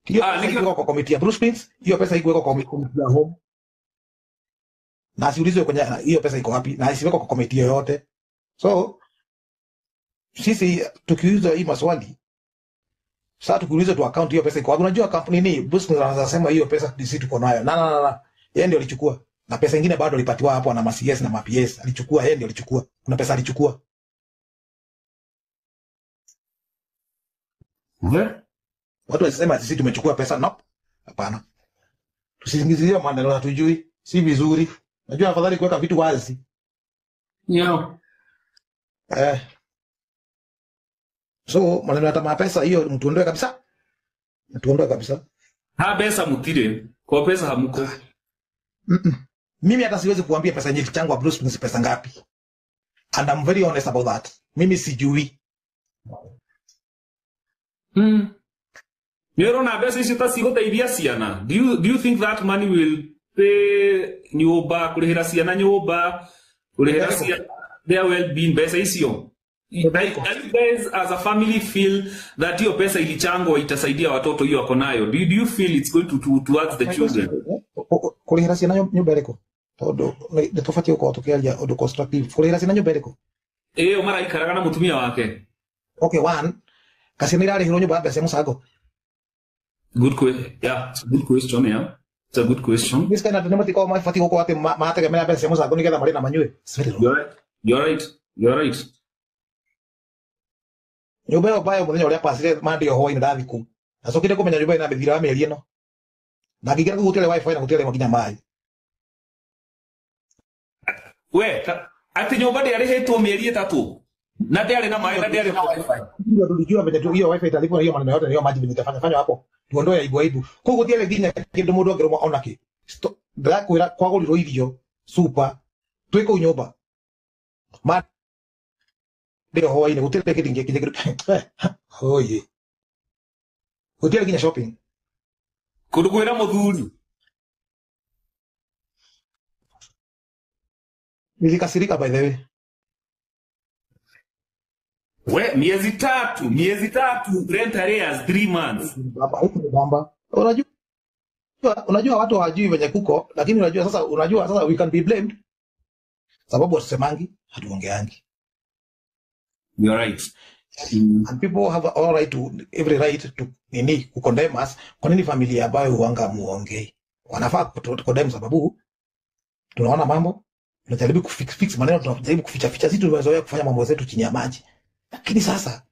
Hiyo pesa iko kwa committee ya Bruce Prince, hiyo pesa iko kwa committee ya home. Na asiulizwe kwenye hiyo pesa iko wapi, na isiwekwe kwa committee yoyote. So sisi tukiuliza hii maswali sasa, tukiuliza tu account hiyo pesa iko wapi, unajua kampuni ni Bruce Prince anaweza sema hiyo pesa sisi tuko nayo. Na na na, na. Yeye ndio alichukua. Na pesa nyingine bado alipatiwa hapo na ma CS na ma PS. Alichukua, yeye ndio alichukua. Kuna pesa alichukua. Watu wasisema sisi tumechukua pesa. No. Hapana. Tusisingizie maneno hatujui. Si vizuri. Najua afadhali kuweka vitu wazi. Yeah. So maneno ya tamaa pesa hiyo mtuondoe kabisa. Mtuondoe kabisa. Ha pesa mutire. Kwa pesa hamuko. Mimi hata siwezi kuambia pesa yenye ilichangwa Bruce Prince pesa ngapi. And I'm very honest about that. Mimi sijui. Nĩũrona mbeca icio ta cigũteithia ciana? Do you think that money will pay nyũmba, kũrĩhĩra ciana nyũmba, kũrĩhĩra ciana their well-being, mbeca icio? Like, you guys as a family feel that hiyo pesa ilichangwa itasaidia watoto hiyo wako nayo? Do you feel it's going to towards the children? Kũrĩhĩra ciana nyũmba ĩrĩkũ? Tondũ nĩ tũbatiĩ gũkorwo tũkĩaria ũndũ constructive. Kũrĩhĩra ciana nyũmba ĩrĩkũ? Ĩyo maraikaraga na mũtumia wake. Okay, one. Kaciana irarĩhĩrwo nyũmba ya mbeca cia mũcango. Good question. Yeah, it's a good question, yeah. It's a good question. This kind of nĩ matikoragwo mabatiĩ gũkorwo atĩ marategemea mbeca cia mũcango nĩgetha marĩe na manyue. It's very wrong. You're right. You're right. You're right. Nyũmba ĩyo mbayo mũthenya ũrĩa pasire Monday o hwaĩ-inĩ ndathiĩ kũu. Nacokire kũmenya nyũmba ĩna mĩthira wa mĩeri ĩno. Na ngĩingĩra kũu gũtiarĩ WiFi na gũtiarĩ nginya maĩ. We, atĩ nyũmba ndĩarĩhĩtwo mĩeri 3 na ndĩarĩ na maĩ na ndĩarĩ na WiFi. Ndio tulijua venye tu hiyo WiFi italipwa na hiyo maneno yote na hiyo maji venye itafanya fanywa hapo. Tuondoe aibu aibu. Kũu gũtiarĩ nginya kĩndũ mũndũ angĩrũma ona kĩ. Ndĩrakwĩra kwagũrirwo irio super twĩ kũu nyũmba. Monday hwaĩ-inĩ gũtiarĩ kĩndũ kĩngĩ kĩngĩ. Oye. Gũtiarĩ nginya shopping. Kũndũ kwĩna mũthuri. Nilikasirika, by the way. We, miezi 3, miezi 3, rent arrears, 3 months. Baba, huku ni bamba. Unajua watu hawajui venye kuko, lakini unajua sasa we can be blamed sababu hatusemangi, hatuongeangi. You're right. And people have all right to every right to nini kukondemn us. Kwa nini familia ambayo huanga muongei? Wanafaa kutukondemn sababu tunaona mambo, tunajaribu kufix fix maneno, tunajaribu kuficha ficha. Sisi tumezoea kufanya mambo zetu chini ya maji. Lakini sasa